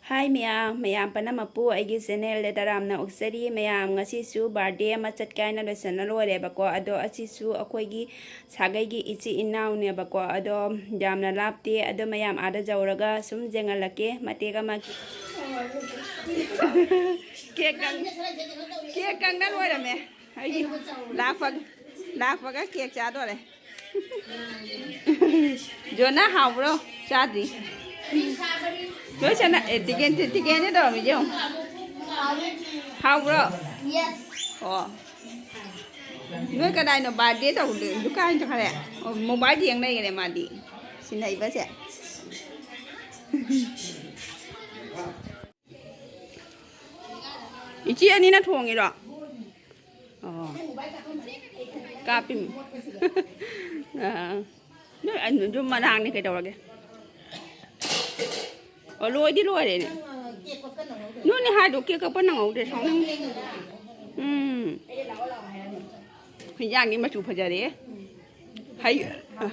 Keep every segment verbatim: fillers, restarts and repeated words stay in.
ꯍꯥꯏ ꯃꯌꯥꯝ, ꯃꯌꯥꯝ ꯄꯨꯝꯅꯃꯛꯄꯨ ꯑꯩꯒꯤ ꯆꯦꯅꯦꯜꯗ ꯇꯔꯥꯝꯅ ꯑꯣꯛꯆꯔꯤ꯫ ꯃꯌꯥꯝ, ꯉꯁꯤꯁꯨ ꯕꯥꯔꯗꯦ ꯑꯃ ꯆꯠꯀꯦ ꯍꯥꯏꯅ ꯂꯣꯏꯁꯤꯟꯅ ꯂꯣꯏꯔꯦꯕꯀꯣ꯫ ꯑꯗꯣ ꯑꯁꯤꯁꯨ ꯑꯩꯈꯣꯏꯒꯤ ꯁꯥꯒꯩꯒꯤ ꯏꯆꯤꯟ ꯏꯅꯥꯎꯅꯦꯕꯀꯣ꯫ ꯑꯗꯣ ꯌꯥꯝꯅ ꯂꯥꯞꯇꯦ꯫ ꯑꯗꯣ ꯃꯌꯥꯝ ꯑꯥꯗ ꯌꯧꯔꯒ ꯁꯨꯝ ꯌꯦꯡꯍꯜꯂꯛꯀꯦ ꯃꯇꯦꯛ ꯑꯃ꯫ ꯀꯦꯛ ꯀꯪ-, ꯀꯦꯛ ꯀꯪꯅ ꯂꯣꯏꯔꯝꯃꯦ꯫ ꯑꯩꯒꯤ ꯂꯥꯛꯄꯒ, ꯂꯥꯛꯄꯒ ꯀꯦꯛ ꯆꯥꯗꯣꯔꯦ꯫ ꯖꯣꯅꯥ, ꯍꯥꯎꯕ꯭ꯔꯣ? ꯆꯥꯗ꯭ꯔꯤ꯫ ꯂꯣꯏ ꯆꯠꯅ-, ꯑꯦ, ꯇꯤꯀꯦꯟ, ꯇꯤꯀꯦꯟꯁꯦ ꯇꯧꯔꯝꯃꯤꯁꯦ ꯌꯦꯡꯉꯨ꯫ ꯍꯥꯎꯕ꯭ꯔꯣ? ꯑꯣ꯫ ꯅꯣꯏ ꯀꯗꯥꯏꯅꯣ ꯕꯥꯔꯗꯦ ꯇꯧꯗꯣꯏ? ꯗꯨꯀꯥꯟ ꯆꯠꯈ꯭ꯔꯦ? ꯑꯣ, ꯃꯣꯕꯥꯏꯜ ꯌꯦꯡ ꯂꯩꯈꯔꯦ ꯃꯥꯗꯤ꯫ ꯁꯤꯟꯅꯩꯕꯁꯦ꯫ ꯏꯆꯦ ꯑꯅꯤꯅ ꯊꯣꯡꯉꯤꯔꯣ? ꯑꯣ꯫ ꯀꯥꯞꯄꯤ꯫ ꯑꯥ꯫ ꯅꯣꯏ ꯑꯗꯨꯝ ꯃꯅꯥꯛꯅꯤ ꯀꯩꯗꯧꯔꯒꯦ? ꯑꯣ, ꯂꯣꯏꯗꯤ ꯂꯣꯏꯔꯦꯅꯦ꯫ ꯅꯣꯏꯅꯦ ꯍꯥꯏꯗꯣ ꯀꯦꯛ ꯀꯛꯄ ꯅꯪꯍꯧꯗ꯭ꯔꯦ, ꯁꯥꯎꯅꯤꯡ-, ꯎꯝ꯫ ꯍꯤꯟꯖꯥꯡꯗꯤ ꯃꯆꯨ ꯐꯖꯔꯦ꯫ ꯍꯩ-, ꯑ,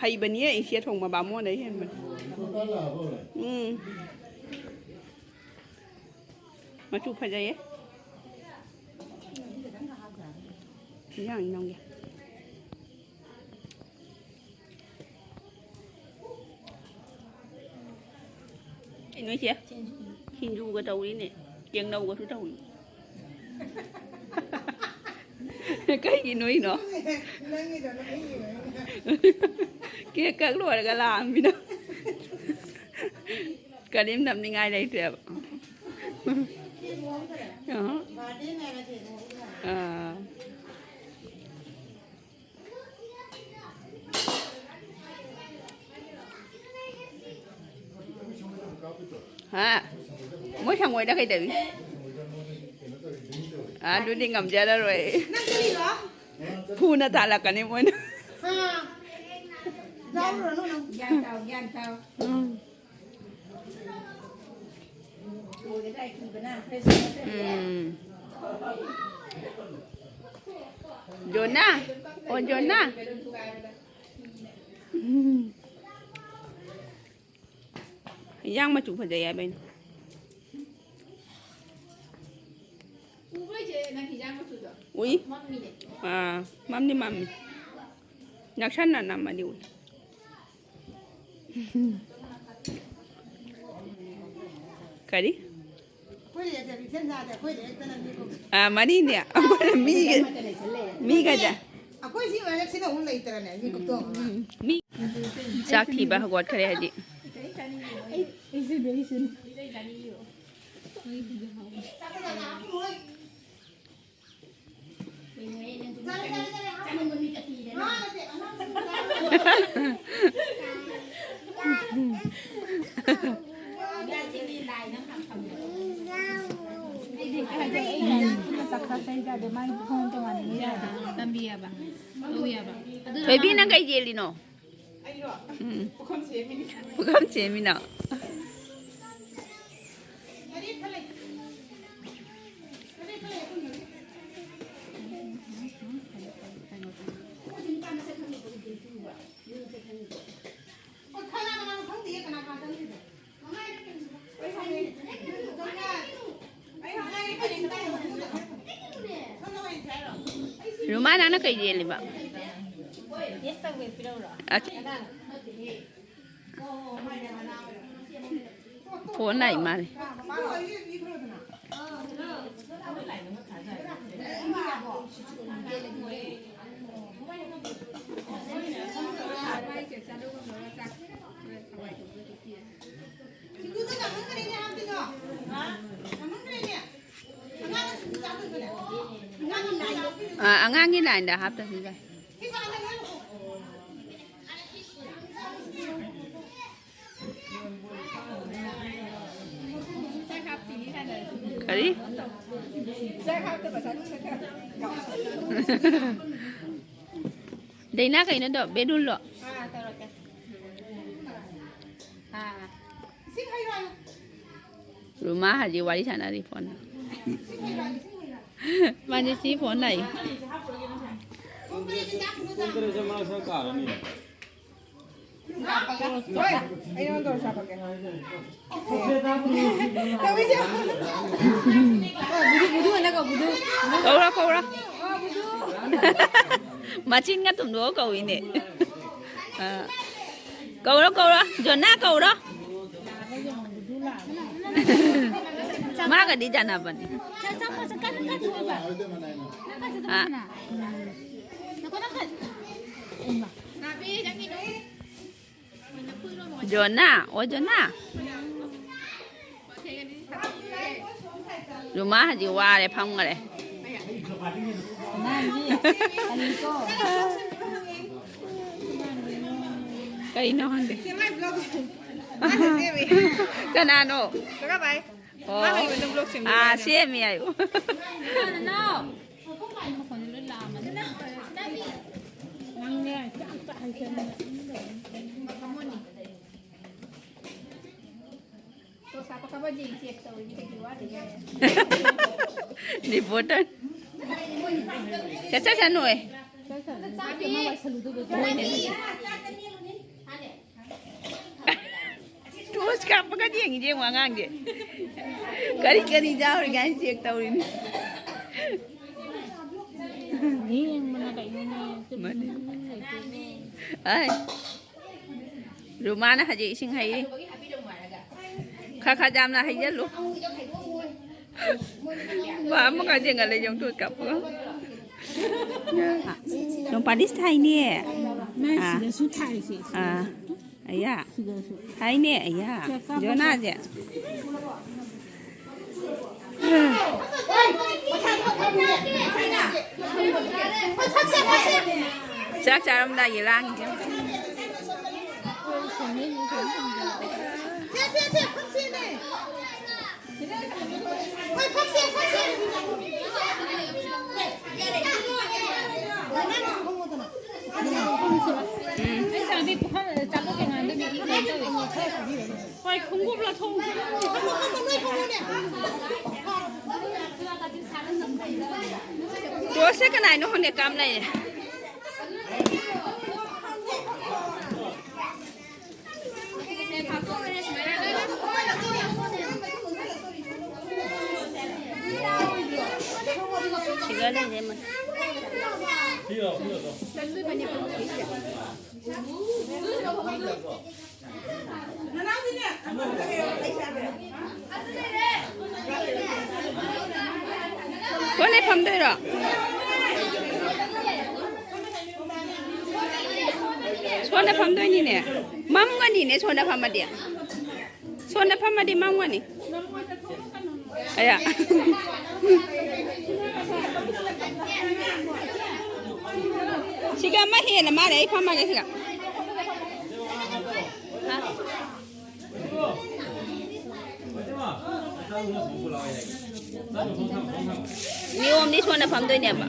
ꯍꯩꯕꯅꯤꯍꯦ ꯏꯆꯦ ꯊꯣꯡꯕ, ꯕꯥꯃꯣꯟꯗꯩ ꯍꯦꯟꯕꯅꯤ꯫ ꯎꯝ꯫ ꯃꯆꯨ ꯐꯖꯩꯌꯦ꯫ ꯏꯟꯖꯥꯡ ꯅꯝꯒꯦ꯫ ꯀꯩꯅꯣ ꯏꯆꯦ? ꯁꯤꯡꯖꯨꯒ ꯇꯧꯔꯤꯅꯦ, ꯌꯦꯡꯅꯧꯒꯁꯨ ꯇꯧꯔꯤ꯫ ꯀꯩꯒꯤ ꯅꯣꯏꯅꯣ? ꯀꯦꯛ ꯀꯛ ꯂꯣꯏꯔꯒ ꯂꯥꯛꯑꯝꯃꯤꯅ꯫ ꯀꯔꯤꯝ ꯅꯝꯅꯤꯡꯉꯥꯏ ꯂꯩꯇ꯭ꯔꯦꯕ꯫ ꯑꯍ꯫ ꯑꯥ꯫ ꯍꯥ? ꯃꯣꯏ ꯁꯪꯒꯣꯏꯗ ꯀꯩꯗꯧꯏ? ꯑꯥ, ꯑꯗꯨꯗꯤ ꯉꯝꯖꯔꯔꯣꯏ꯫ ꯐꯨꯅ ꯇꯥꯜꯂꯛꯀꯅꯤ ꯃꯣꯏꯅ꯫ ꯎꯝ꯫ ꯖꯣꯅꯥ? ꯑꯣ, ꯖꯣꯅꯥ? ꯎꯝ꯫ ꯏꯟꯖꯥꯡ ꯃꯆꯨ ꯐꯖꯩ ꯍꯥꯏꯕ ꯑꯩꯅ꯫ ꯑꯥ, ꯃꯝꯗꯤ ꯃꯝꯃꯤ꯫ ꯅꯛꯁꯟꯅ ꯅꯝꯃꯗꯤ ꯎꯏ꯫ ꯀꯔꯤ? ꯑꯩꯈꯣꯏ ꯂꯩꯔꯛꯇ ꯏꯆꯟ ꯆꯥꯗꯦ, ꯑꯩꯈꯣꯏ ꯂꯩꯔꯛꯇꯅ ꯃꯤꯀꯨꯞ꯫ ꯑꯥ, ꯃꯔꯤꯅꯦ꯫ ꯑꯩꯈꯣꯏꯅ ꯃꯤꯒ, ꯃꯤꯒ ꯆꯥ-, ꯑꯩꯈꯣꯏ ꯁꯤ ꯂꯩꯔꯛꯁꯤꯗ ꯑꯃꯨꯛ ꯂꯩꯇ꯭ꯔꯅꯦ, ꯃꯤꯀꯨꯞꯇꯣ꯫ ꯎꯝ, ꯃꯤ ꯆꯥꯛ ꯊꯤꯕ ꯍꯧꯒꯠꯈ꯭ꯔꯦ ꯍꯧꯖꯤꯛ꯫ ꯑꯩ, ꯑꯩꯁꯨꯅꯦ, ꯑꯩꯁꯨꯅꯦ꯫ ꯊꯣꯏꯕꯤ, ꯅꯪ ꯀꯩ ꯌꯦꯜꯂꯤꯅꯣ? ꯎꯝ꯫ ꯄꯨꯈꯝ ꯁꯦꯝꯃꯤꯅꯣ? ꯔꯨꯃꯥ, ꯅꯪꯅ ꯀꯩ ꯌꯦꯜꯂꯤꯕ? ꯑ-, ꯐꯣꯟ ꯂꯥꯛꯏ ꯃꯥꯜꯂꯦ꯫ ꯑ, ꯑꯉꯥꯡꯒꯤ ꯂꯥꯏꯟꯗ ꯍꯥꯞꯇ꯭ꯔꯁꯨ ꯌꯥꯏ꯫ ꯀꯔꯤ? ꯗꯩꯅꯥ, ꯀꯩꯅꯣꯗꯣ, ꯕꯦꯂꯨꯟꯂꯣ? ꯔꯨꯃꯥ ꯍꯧꯖꯤꯛ ꯋꯥꯔꯤ ꯁꯥꯟꯅꯔꯤ ꯐꯣꯟꯗ꯫ ꯃꯥꯗꯤ ꯁꯤ ꯐꯣꯟ ꯂꯥꯛꯏ꯫ ꯀꯧꯔꯣ, ꯀꯧꯔꯣ꯫ ꯃꯆꯤꯟꯒ ꯇꯨꯝꯗꯣꯛꯑ ꯀꯧꯏꯅꯦ꯫ ꯑ, ꯀꯧꯔꯣ, ꯀꯧꯔꯣ, ꯖꯣꯅꯥ ꯀꯧꯔꯣ꯫ ꯃꯥꯒꯗꯤ ꯆꯥꯟꯅꯕꯅꯤ꯫ ꯑ꯫ ꯖꯣꯅꯥ, ꯑꯣ ꯖꯣꯅꯥ꯫ ꯔꯨꯃꯥ ꯍꯧꯖꯤꯛ ꯋꯥꯔꯦ, ꯐꯝꯈꯔꯦ꯫ ꯀꯩꯅꯣ ꯈꯪꯗꯦ꯫ ꯀꯅꯥꯅꯣ? ꯑꯣ꯫ ꯑꯥ, ꯁꯦꯝꯃꯤ ꯍꯥꯏꯌꯨ꯫ ꯔꯤꯄꯣꯔꯇꯔ꯫ ꯆꯠꯆꯁꯅꯨꯍꯦ꯫ ꯇꯣꯔꯆ ꯀꯥꯞꯄꯒ ꯌꯦꯡꯉꯤ, ꯌꯦꯡꯉꯣ ꯑꯉꯥꯡꯁꯦ꯫ ꯀꯔꯤ ꯀꯔꯤ ꯌꯥꯎꯔꯤꯒꯦ ꯍꯥꯏꯅ ꯆꯦꯛ ꯇꯧꯔꯤꯅꯤ꯫ ꯌꯦꯡꯕꯅ ꯀꯩꯅꯣꯅꯦ, ꯆꯨꯝꯅ ꯃꯥꯅꯤ꯫ ꯁꯨꯝ ꯂꯩꯇꯦꯅꯦ꯫ ꯑꯥꯏ꯫ ꯔꯨꯃꯥꯅ ꯍꯧꯖꯤꯛ ꯏꯁꯤꯡ ꯍꯩꯔꯤ꯫ ꯈꯔ ꯈꯔ ꯌꯥꯝꯅ ꯍꯩꯖꯜꯂꯨ꯫ ꯋꯥ ꯑꯃꯒ ꯌꯦꯡꯍꯜꯂꯦ ꯌꯦꯡꯉꯨ, ꯇꯣꯔꯆ ꯀꯥꯞꯄꯒ꯫ ꯅꯣꯡꯄꯥꯂꯤꯁ ꯊꯥꯏꯅꯦ꯫ ꯃꯥꯏ ꯑꯥ꯫ ꯁꯤꯗꯁꯨ ꯊꯥꯏꯁꯦ꯫ ꯑꯥ꯫ ꯑꯌꯥ꯫ ꯁꯤꯗꯁꯨ꯫ ꯊꯥꯏꯅꯦ, ꯑꯌꯥ꯫ ꯆꯦꯛ ꯀꯥꯞꯄ ꯖꯣꯅꯥꯁꯦ꯫ ꯆꯥꯛ ꯆꯥꯔꯝꯗꯥꯏꯒꯤ ꯂꯥꯡꯉꯤꯁꯦ꯫ ꯍꯣꯏ, ꯈꯣꯡꯎꯞ ꯂꯧꯊꯣꯛꯎ꯫ ꯇꯣꯔꯆꯁꯦ ꯀꯅꯥꯏꯅꯣ ꯈꯪꯗꯦ, ꯀꯥꯞ ꯂꯩꯔꯦ꯫ ꯁꯤꯒ ꯂꯩꯔꯦ, ꯃꯥ꯫ ꯁꯣꯝꯗ ꯐꯝꯗꯣꯏꯔꯣ? ꯁꯣꯝꯗ ꯐꯝꯗꯣꯏꯅꯤꯅꯦ꯫ ꯃꯝꯒꯅꯤꯅꯦ ꯁꯣꯝꯗ ꯐꯝꯃꯗꯤ꯫ ꯁꯣꯝꯗ ꯐꯝꯃꯗꯤ ꯃꯝꯒꯅꯤ꯫ ꯑꯌꯥ꯫ ꯁꯤꯒ ꯑꯃ ꯍꯦꯟꯅ ꯃꯥꯜꯂꯦ, ꯑꯩ ꯐꯝꯃꯒꯦ ꯁꯤꯒ꯫ ꯍꯥ? ꯅꯤꯌꯣꯝꯗꯤ ꯁꯣꯟꯅ ꯐꯝꯗꯣꯏꯅꯦꯕ꯫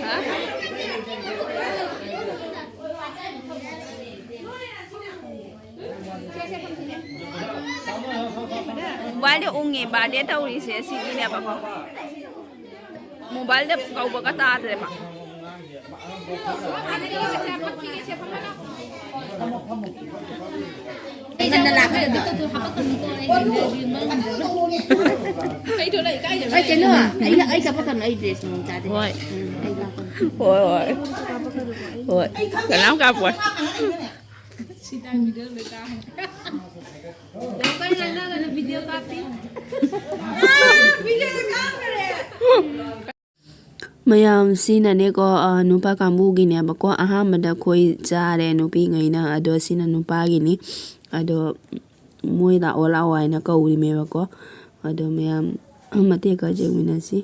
ꯍꯥ? ꯃꯣꯕꯥꯏꯜꯗ ꯎꯪꯉꯦ, ꯕꯥꯔꯗꯦ ꯇꯧꯔꯤꯁꯦ ꯁꯤꯒꯤꯅꯦꯕꯀꯣ꯫ ꯃꯣꯕꯥꯏꯜꯗ ꯀꯧꯕꯒ ꯇꯥꯗ꯭ꯔꯦꯕ꯫ ꯉꯟꯅ ꯂꯥꯛꯄ ꯌꯥꯗ꯭ꯔꯣ? ꯑꯩ ꯀꯩꯅꯣ, ꯑꯩ, ꯑꯩ ꯀꯥꯄꯛꯀꯅꯨ, ꯑꯩ ꯗ꯭ꯔꯦꯁ ꯅꯨꯡ ꯆꯥꯗꯦ꯫ ꯍꯣꯏ꯫ ꯎꯝ, ꯑꯩ ꯂꯥꯛꯀꯅꯤ꯫ ꯍꯣꯏ, ꯍꯣꯏ꯫ ꯍꯣꯏ꯫ ꯀꯅꯥꯝ ꯀꯥꯞꯄꯣꯏ꯫ ꯃꯌꯥꯝ ꯁꯤꯅꯅꯦꯀꯣ, ꯑ, ꯅꯨꯄꯥ ꯀꯥꯡꯕꯨꯒꯤꯅꯦꯕꯀꯣ꯫ ꯑꯍꯥꯟꯕꯗ ꯑꯩꯈꯣꯏ ꯆꯥꯔꯦ, ꯅꯨꯄꯤꯉꯩꯅ꯫ ꯑꯗꯣ ꯁꯤꯅ ꯅꯨꯄꯥꯒꯤꯅꯤ꯫ ꯑꯗꯣ ꯃꯣꯏ ꯂꯥꯛꯑꯣ ꯂꯥꯛꯑꯣ ꯍꯥꯏꯅ ꯀꯧꯔꯤꯃꯦꯕꯀꯣ꯫ ꯑꯗꯣ ꯃꯌꯥꯝ ꯃꯇꯦꯛ ꯈꯔ ꯌꯦꯡꯃꯤꯟꯅꯁꯤ꯫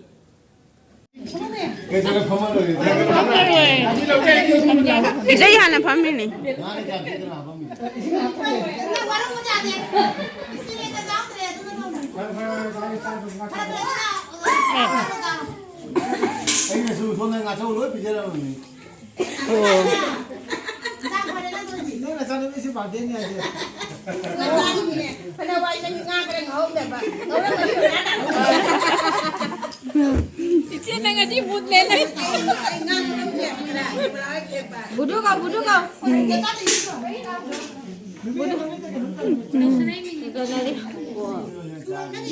ꯏꯇꯩ ꯍꯥꯟꯅ ꯐꯝꯃꯤꯅꯤ꯫ ꯑꯩꯅꯁꯨ ꯁꯣꯝꯗ ꯉꯥꯆꯧ ꯂꯣꯏ ꯄꯤꯖꯔꯝꯃꯕꯅꯤ꯫ ꯑꯣ꯫ ꯅꯪ ꯅꯆꯥꯅꯨꯄꯤꯁꯨ ꯕꯥꯔꯗꯦꯅꯤ ꯍꯥꯏꯁꯦ꯫ ꯐꯅ ꯋꯥꯏ ꯅꯪꯗꯤ ꯉꯥ ꯈꯔ ꯉꯧꯍꯧꯗꯕ꯫ ꯏꯆꯦ, ꯅꯪ ꯉꯁꯤ ꯃꯨꯠꯂꯦ ꯅꯪ꯫ ꯕꯨꯗꯨ ꯀꯧ, ꯕꯨꯗꯨ ꯀꯧ꯫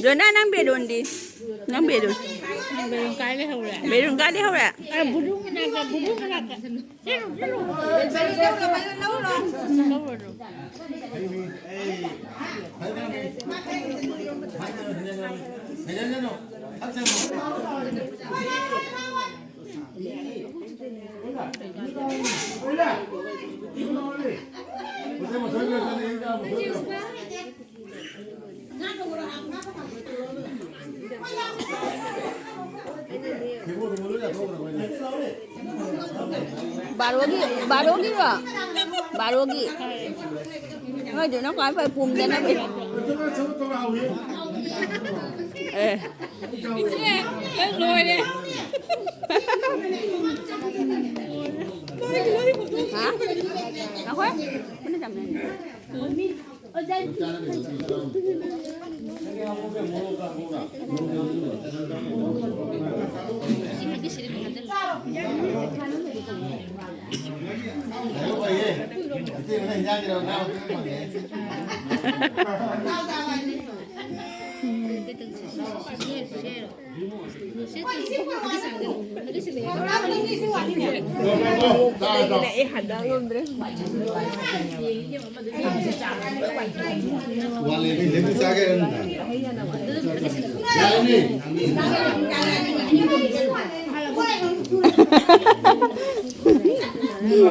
ꯖꯣꯅꯥ, ꯅꯪ ꯕꯦꯂꯨꯟꯗꯤ? ꯅꯪ ꯕꯦꯂꯨꯟ? ꯕꯦꯂꯨꯟ ꯀꯥꯏ ꯂꯩꯍꯧꯔꯦ? ꯕꯦꯂꯨꯟ ꯀꯥꯏ ꯂꯩꯍꯧꯔꯦ? ꯑ, ꯕꯨꯗꯨ ꯃꯅꯥꯛꯇ, ꯕꯨꯗꯨ ꯃꯅꯥꯛꯇ꯫ ꯆꯠꯂꯨ, ꯆꯠꯂꯨ꯫ ꯂꯧꯔꯣ, ꯂꯧꯔꯣ꯫ ꯕꯥꯔꯣꯒꯤ, ꯕꯥꯔꯣꯒꯤꯔꯣ? ꯕꯥꯔꯣꯒꯤ꯫ ꯅꯣꯏꯗꯨꯅ ꯈ꯭ꯋꯥꯏ ꯐꯩ, ꯄꯨꯝꯗꯅꯕ꯫ ꯑꯦ꯫ ꯂꯣꯏꯔꯦ꯫ ꯍꯥ? ꯉꯥꯏꯈꯣ꯫ ꯄꯨꯟꯅ ꯆꯥꯃꯤꯟꯅꯁꯤ꯫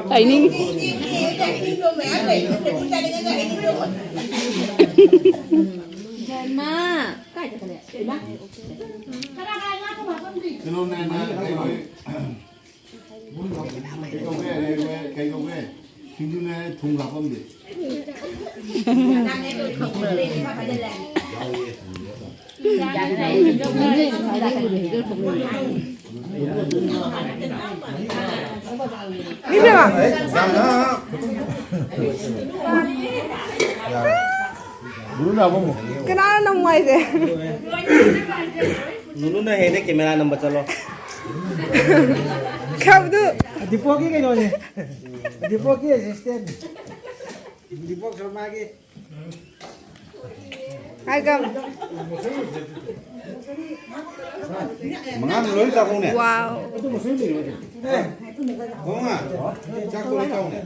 ꯇꯥꯏꯅꯤꯡ꯫ ꯃꯥ꯫ ꯀꯩꯅꯣꯅꯦ, ꯅꯪ ꯀꯩꯅꯣ, ꯀꯩꯗꯧꯒꯦ? ꯀꯩꯗꯧꯒꯦ? ꯁꯤꯡꯖꯨꯅꯦ, ꯊꯨꯝ ꯍꯥꯞꯄꯝꯗꯦ꯫ ꯏꯕꯦꯝꯃ! ꯌꯥꯝꯅ ꯀꯅꯥꯅ ꯅꯝꯃꯨ ꯍꯥꯏꯁꯦ? ꯅꯨꯅꯨꯅ ꯍꯦꯟꯅ ꯀꯦꯃꯦꯔꯥ ꯅꯝꯕ ꯆꯠꯂꯣ꯫ ꯈꯕꯗꯨ꯫ ꯗꯤꯄꯣꯛꯀꯤ ꯀꯩꯅꯣꯅꯦ꯫ ꯗꯤꯄꯣꯛꯀꯤ ꯑꯦꯁꯤꯁꯇꯦꯟ꯫ ꯗꯤꯄꯣꯛ ꯁꯔꯃꯥꯒꯤ꯫ ꯍꯥꯏꯒꯝ꯫ ꯃꯉꯥ ꯂꯣꯏ ꯆꯥꯛꯈꯨꯝꯅꯦ꯫ ꯋꯥꯎ꯫ ꯃꯉꯥ꯫ ꯆꯥꯛꯇꯣ ꯂꯣꯏ ꯆꯥꯎꯅꯦ꯫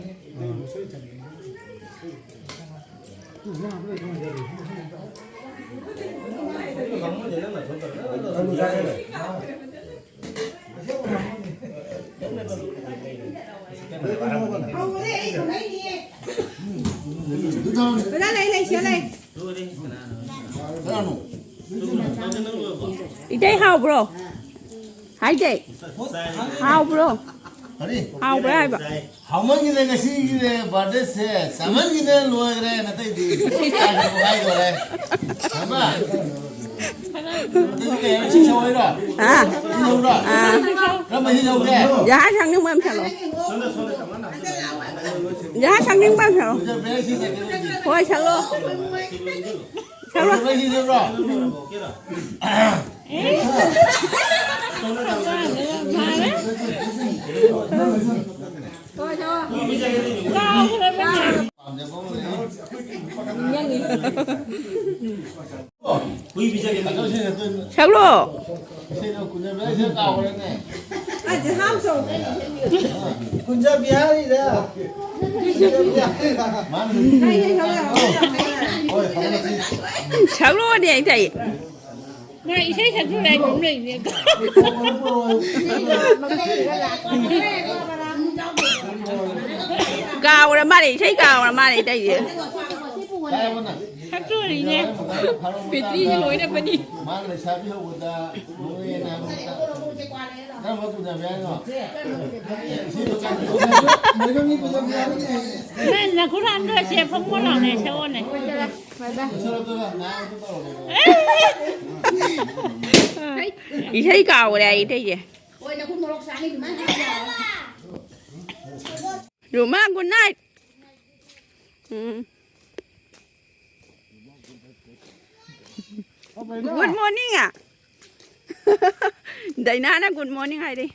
ꯏꯇꯩ ꯍꯥꯎꯕ꯭ꯔꯣ? ꯍꯥꯏꯗꯦ꯫ ꯍꯥꯎꯕ꯭ꯔꯣ? ꯀꯔꯤ? ꯍꯥꯎꯕ꯭ꯔꯥ ꯍꯥꯏꯕ? ꯍꯥꯎꯃꯟꯒꯤꯗ ꯉꯁꯤꯒꯤꯅꯦ ꯕꯥꯔꯗꯦꯁꯦ ꯆꯥꯃꯟꯒꯤꯗ ꯂꯣꯏꯈ꯭ꯔꯦ ꯅꯇꯩꯗꯤ꯫ ꯍꯥꯏꯗꯣꯔꯦ꯫ ꯍꯥꯏꯃ꯫ ꯑꯗꯨꯗꯤ ꯀꯩ ꯍꯥꯏꯅꯣ? ꯁꯤ ꯁꯧ ꯍꯥꯏꯔꯣ? ꯑꯥ꯫ ꯁꯤ ꯁꯧꯔꯣ? ꯑꯥ꯫ ꯀꯔꯝꯕ ꯁꯤ ꯁꯧꯒꯦ? ꯖꯍꯥꯖ ꯁꯪꯅꯤꯡꯕ ꯑꯃ ꯁꯛꯂꯣ꯫ ꯖꯍꯥꯖ ꯁꯪꯅꯤꯡꯕ ꯑꯃ ꯁꯛꯂꯣ꯫ ꯀꯨꯟꯖ ꯕꯦꯔꯥ ꯁꯤ ꯁꯛꯀꯦ ꯑꯗꯨꯗꯤ꯫ ꯍꯣꯏ, ꯁꯛꯂꯣ꯫ ꯁꯛꯂꯣ꯫ ꯀꯨꯟꯖ ꯕꯦꯔꯥ ꯁꯤ ꯁꯛꯂꯣ? ꯁꯛꯂꯣ꯫ ꯀꯨꯟꯖ ꯕꯤꯍꯥꯔꯤꯗ꯫ ꯁꯛꯂꯣꯅꯦ ꯑꯩ ꯇꯥꯏ꯫ ꯃꯥ ꯏꯁꯩ ꯁꯛꯆꯨꯔꯦ ꯍꯥꯏꯕ ꯑꯃ ꯂꯩꯕꯅꯦ꯫ ꯀꯥꯎꯔ ꯃꯥꯜꯂꯦ, ꯏꯁꯩ ꯀꯥꯎꯔ ꯃꯥꯜꯂꯦ ꯇꯧꯔꯤꯁꯦ꯫ ꯁꯛꯆꯨꯔꯤꯅꯦ꯫ ꯕꯦꯇ꯭ꯔꯤꯁꯦ ꯂꯣꯏꯔꯕꯅꯤ꯫ ꯃꯥꯅ ꯂꯩꯁꯥꯕꯤ ꯍꯧꯕꯗ ꯅꯣꯛꯂꯛꯑꯦꯅ ꯍꯥꯏꯕꯗꯨꯗ ꯀꯔꯝꯕ ꯀꯨꯟꯖ ꯕꯤꯍꯥꯔꯤꯅꯣ? ꯅꯪ ꯅꯈꯨꯔꯥꯟꯗꯣ ꯑꯁꯦ ꯐꯝꯃꯣ ꯂꯥꯎꯅꯦ, ꯁꯛꯑꯣꯅꯦ꯫ ꯏꯁꯩ ꯀꯥꯎꯈ꯭ꯔꯦ ꯑꯩ ꯏꯇꯩꯁꯦ꯫ Rooma, good night꯫ ꯎꯝ꯫ Good morning ꯍꯥ꯫ ꯗꯥꯏꯅꯥꯅ good morning ꯍꯥꯏꯔꯦ꯫